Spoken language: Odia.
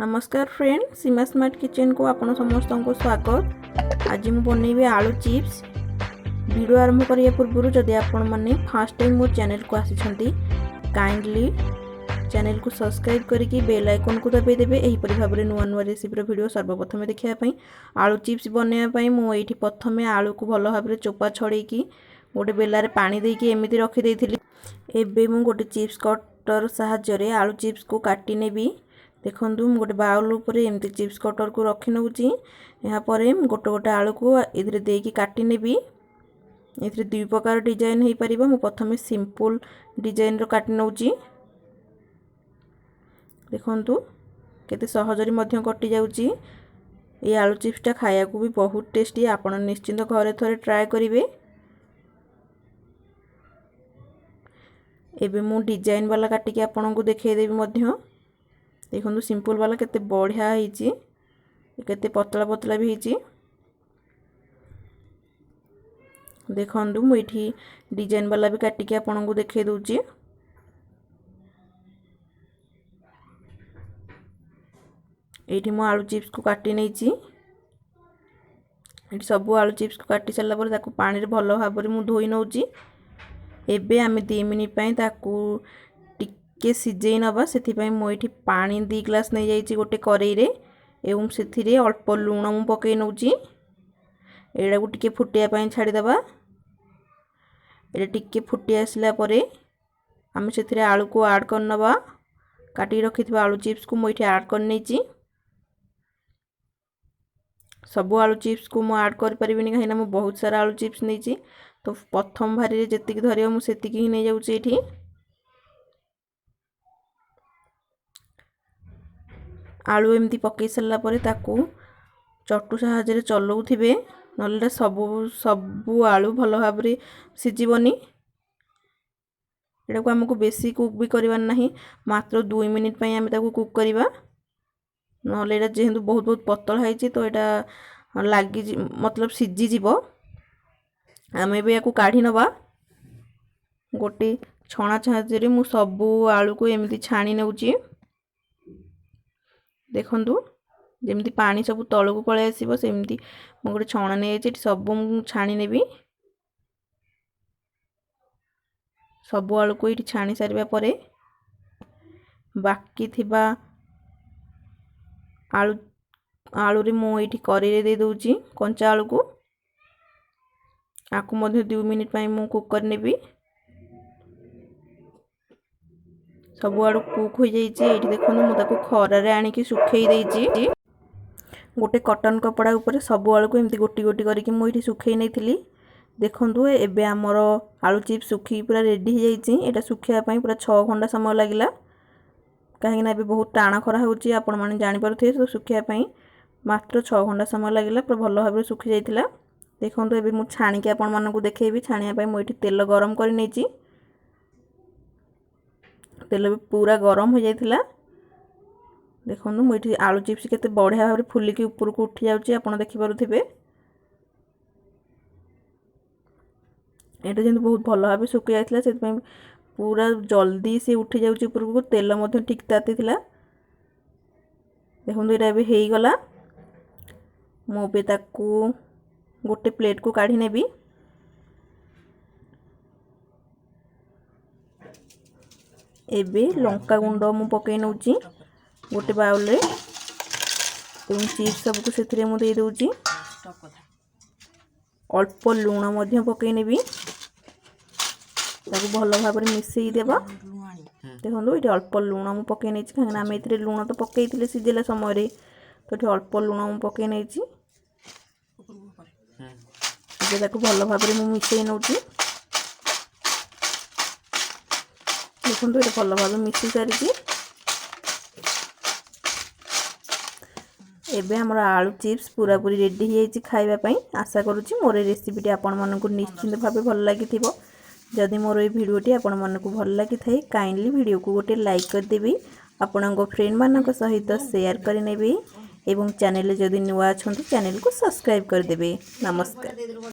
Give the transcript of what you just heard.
ନମସ୍କାର ଫ୍ରେଣ୍ଡ, ସୀମା ସ୍ମାର୍ଟ କିଚେନକୁ ଆପଣ ସମସ୍ତଙ୍କୁ ସ୍ୱାଗତ। ଆଜି ମୁଁ ବନେଇବି ଆଳୁ ଚିପ୍ସ। ଭିଡ଼ିଓ ଆରମ୍ଭ କରିବା ପୂର୍ବରୁ ଯଦି ଆପଣମାନେ ଫାର୍ଷ୍ଟ ଟାଇମ୍ ମୋ ଚ୍ୟାନେଲକୁ ଆସିଛନ୍ତି, କାଇଣ୍ଡଲି ଚ୍ୟାନେଲକୁ ସବସ୍କ୍ରାଇବ୍ କରିକି ବେଲ୍ ଆଇକନ୍କୁ ଦବାଇ ଦେବେ, ଏହିପରି ଭାବରେ ନୂଆ ନୂଆ ରେସିପିର ଭିଡ଼ିଓ ସର୍ବପ୍ରଥମେ ଦେଖିବା ପାଇଁ। ଆଳୁ ଚିପ୍ସ ବନେଇବା ପାଇଁ ମୁଁ ଏଇଠି ପ୍ରଥମେ ଆଳୁକୁ ଭଲ ଭାବରେ ଚୋପା ଛଡ଼େଇକି ଗୋଟେ ବେଲାରେ ପାଣି ଦେଇକି ଏମିତି ରଖିଦେଇଥିଲି। ଏବେ ମୁଁ ଗୋଟେ ଚିପ୍ସ କଟର ସାହାଯ୍ୟରେ ଆଳୁ ଚିପ୍ସକୁ କାଟି ନେବି। ଦେଖନ୍ତୁ, ମୁଁ ଗୋଟେ ବାଉଲ୍ ଉପରେ ଏମିତି ଚିପ୍ସ କଟରକୁ ରଖି ନେଉଛି। ଏହାପରେ ମୁଁ ଗୋଟେ ଗୋଟେ ଆଳୁକୁ ଏଥିରେ ଦେଇକି କାଟି ନେବି। ଏଥିରେ ଦୁଇ ପ୍ରକାର ଡିଜାଇନ୍ ହେଇପାରିବ। ମୁଁ ପ୍ରଥମେ ସିମ୍ପଲ୍ ଡିଜାଇନ୍ର କାଟି ନେଉଛି। ଦେଖନ୍ତୁ, କେତେ ସହଜରେ ମଧ୍ୟ କଟିଯାଉଛି। ଏଇ ଆଳୁ ଚିପ୍ସଟା ଖାଇବାକୁ ବି ବହୁତ ଟେଷ୍ଟି। ଆପଣ ନିଶ୍ଚିନ୍ତ ଘରେ ଥରେ ଟ୍ରାଏ କରିବେ। ଏବେ ମୁଁ ଡିଜାଇନ୍ ବାଲା କାଟିକି ଆପଣଙ୍କୁ ଦେଖେଇଦେବି ମଧ୍ୟ। ଦେଖନ୍ତୁ, ସିମ୍ପଲ୍ ବାଲା କେତେ ବଢ଼ିଆ ହେଇଛି, କେତେ ପତଳା ପତଳା ବି ହେଇଛି। ଦେଖନ୍ତୁ, ମୁଁ ଏଇଠି ଡିଜାଇନ୍ ବାଲା ବି କାଟିକି ଆପଣଙ୍କୁ ଦେଖେଇ ଦେଉଛି। ଏଇଠି ମୁଁ ଆଳୁ ଚିପ୍ସକୁ କାଟି ନେଇଛି। ଏଠି ସବୁ ଆଳୁ ଚିପ୍ସକୁ କାଟି ସାରିଲା ପରେ ତାକୁ ପାଣିରେ ଭଲ ଭାବରେ ମୁଁ ଧୋଇ ନେଉଛି। ଏବେ ଆମେ 2 ମିନିଟ୍ ପାଇଁ ତାକୁ ଟିକେ ସିଝେଇ ନେବା। ସେଥିପାଇଁ ମୁଁ ଏଇଠି ପାଣି 2 ଗ୍ଲାସ୍ ନେଇଯାଇଛି ଗୋଟେ କରେଇରେ ଏବଂ ସେଥିରେ ଅଳ୍ପ ଲୁଣ ମୁଁ ପକାଇ ନେଉଛି। ଏଇଟାକୁ ଟିକେ ଫୁଟିବା ପାଇଁ ଛାଡ଼ିଦେବା। ଏଇଟା ଟିକେ ଫୁଟି ଆସିଲା ପରେ ଆମେ ସେଥିରେ ଆଳୁକୁ ଆଡ଼୍ କରିନେବା। କାଟିକି ରଖିଥିବା ଆଳୁ ଚିପ୍ସକୁ ମୁଁ ଏଇଠି ଆଡ଼୍ କରିନେଇଛି। ସବୁ ଆଳୁ ଚିପ୍ସକୁ ମୁଁ ଆଡ଼୍ କରିପାରିବିନି, କାହିଁକିନା ମୁଁ ବହୁତ ସାରା ଆଳୁ ଚିପ୍ସ ନେଇଛି। ତ ପ୍ରଥମ ଭାରିରେ ଯେତିକି ଧରିବ ମୁଁ ସେତିକି ହିଁ ନେଇଯାଉଛି। ଏଇଠି ଆଳୁ ଏମିତି ପକାଇ ସାରିଲା ପରେ ତାକୁ ଚଟୁ ସାହାଯ୍ୟରେ ଚଲାଉଥିବେ, ନହେଲେ ସବୁ ଆଳୁ ଭଲ ଭାବରେ ସିଝିବନି। ଏଟାକୁ ଆମକୁ ବେଶୀ କୁକ୍ ବି କରିବାର ନାହିଁ, ମାତ୍ର 2 ମିନିଟ୍ ପାଇଁ ଆମେ ତାକୁ କୁକ୍ କରିବା। ନହେଲେ ଏଇଟା ଯେହେତୁ ବହୁତ ବହୁତ ପତଳା ହେଇଛି, ତ ଏଇଟା ଲାଗି ମତଲବ ସିଝିଯିବ। ଆମେ ଏବେ ୟାକୁ କାଢ଼ି ନେବା। ଗୋଟେ ଛଣା ସାହାଯ୍ୟରେ ମୁଁ ସବୁ ଆଳୁକୁ ଏମିତି ଛାଣି ନେଉଛି। ଦେଖନ୍ତୁ, ଯେମିତି ପାଣି ସବୁ ତଳକୁ ପଳେଇ ଆସିବ, ସେମିତି ମୁଁ ଗୋଟେ ଛଣା ନେଇଯାଇଛି। ଏଠି ସବୁ ମୁଁ ଛାଣି ନେବି। ସବୁ ଆଳୁକୁ ଏଇଠି ଛାଣି ସାରିବା ପରେ ବାକି ଥିବା ଆଳୁରେ ମୁଁ ଏଇଠି କରେଇରେ ଦେଇ ଦେଉଛି କଞ୍ଚା ଆଳୁକୁ। ଆକୁ ମଧ୍ୟ 2 ମିନିଟ୍ ପାଇଁ ମୁଁ କୁକ୍ କରିନେବି। ସବୁ ଆଳୁ କୁକ୍ ହୋଇଯାଇଛି। ଏଇଠି ଦେଖନ୍ତୁ, ମୁଁ ତାକୁ ଖରାରେ ଆଣିକି ଶୁଖେଇ ଦେଇଛି। ଗୋଟେ କଟନ୍ କପଡ଼ା ଉପରେ ସବୁ ଆଳୁକୁ ଏମିତି ଗୋଟି ଗୋଟି କରିକି ମୁଁ ଏଇଠି ଶୁଖେଇ ନେଇଥିଲି। ଦେଖନ୍ତୁ, ଏବେ ଆମର ଆଳୁ ଚିପ୍ସ ଶୁଖିକି ପୁରା ରେଡ଼ି ହେଇଯାଇଛି। ଏଇଟା ଶୁଖିବା ପାଇଁ ପୁରା 6 ଘଣ୍ଟା ସମୟ ଲାଗିଲା, କାହିଁକିନା ଏବେ ବହୁତ ଟାଣ ଖରା ହେଉଛି, ଆପଣମାନେ ଜାଣିପାରୁଥିବେ। ତ ଶୁଖିବା ପାଇଁ ମାତ୍ର 6 ଘଣ୍ଟା ସମୟ ଲାଗିଲା, ପୁରା ଭଲ ଭାବରେ ଶୁଖି ଯାଇଥିଲା। ଦେଖନ୍ତୁ, ଏବେ ମୁଁ ଛାଣିକି ଆପଣମାନଙ୍କୁ ଦେଖେଇବି। ଛାଣିବା ପାଇଁ ମୁଁ ଏଇଠି ତେଲ ଗରମ କରି ନେଇଛି। ତେଲ ବି ପୁରା ଗରମ ହୋଇଯାଇଥିଲା। ଦେଖନ୍ତୁ, ମୁଁ ଏଇଠି ଆଳୁ ଚିପ୍ସ କେତେ ବଢ଼ିଆ ଭାବରେ ଫୁଲିକି ଉପରକୁ ଉଠି ଯାଉଛି, ଆପଣ ଦେଖିପାରୁଥିବେ। ଏଇଟା ଯେମିତି ବହୁତ ଭଲ ଭାବେ ଶୁଖି ଯାଇଥିଲା, ସେଥିପାଇଁ ପୁରା ଜଲ୍ଦି ସେ ଉଠି ଯାଉଛି ଉପରକୁ। ତେଲ ମଧ୍ୟ ଠିକ୍ ତାତିଥିଲା। ଦେଖନ୍ତୁ, ଏଇଟା ଏବେ ହେଇଗଲା। ମୁଁ ଏବେ ତାକୁ ଗୋଟେ ପ୍ଲେଟ୍କୁ କାଢ଼ି ନେବି। ଏବେ ଲଙ୍କା ଗୁଣ୍ଡ ମୁଁ ପକାଇ ନେଉଛି ଗୋଟେ ବାଉଲରେ ଏବଂ ଚିପ୍ସ ସବୁକୁ ସେଥିରେ ମୁଁ ଦେଇଦେଉଛି। ଅଳ୍ପ ଲୁଣ ମଧ୍ୟ ପକାଇ ନେବି। ତାକୁ ଭଲ ଭାବରେ ମିଶାଇ ଦେବା। ଦେଖନ୍ତୁ, ଏଇଠି ଅଳ୍ପ ଲୁଣ ମୁଁ ପକାଇ ନେଇଛି, କାହିଁକିନା ଆମେ ଏଥିରେ ଲୁଣ ତ ପକାଇଥିଲେ ସିଝିଲା ସମୟରେ। ତ ଏଠି ଅଳ୍ପ ଲୁଣ ମୁଁ ପକାଇ ନେଇଛି। ଏବେ ତାକୁ ଭଲ ଭାବରେ ମୁଁ ମିଶାଇ ନେଉଛି। ଦେଖନ୍ତୁ, ଏଇଟା ଭଲ ଭାବେ ମିଶି ସାରିଛି। ଏବେ ଆମର ଆଳୁ ଚିପ୍ସ ପୁରାପୁରି ରେଡ଼ି ହେଇଯାଇଛି ଖାଇବା ପାଇଁ। ଆଶା କରୁଛି ମୋର ଏ ରେସିପିଟି ଆପଣମାନଙ୍କୁ ନିଶ୍ଚିନ୍ତ ଭାବେ ଭଲ ଲାଗିଥିବ। ଯଦି ମୋର ଏଇ ଭିଡ଼ିଓଟି ଆପଣମାନଙ୍କୁ ଭଲ ଲାଗିଥାଏ, କାଇଣ୍ଡଲି ଭିଡ଼ିଓକୁ ଗୋଟେ ଲାଇକ୍ କରିଦେବେ, ଆପଣଙ୍କ ଫ୍ରେଣ୍ଡମାନଙ୍କ ସହିତ ସେୟାର କରିନେବେ ଏବଂ ଚ୍ୟାନେଲରେ ଯଦି ନୂଆ ଅଛନ୍ତି, ଚ୍ୟାନେଲକୁ ସବସ୍କ୍ରାଇବ୍ କରିଦେବେ। ନମସ୍କାର।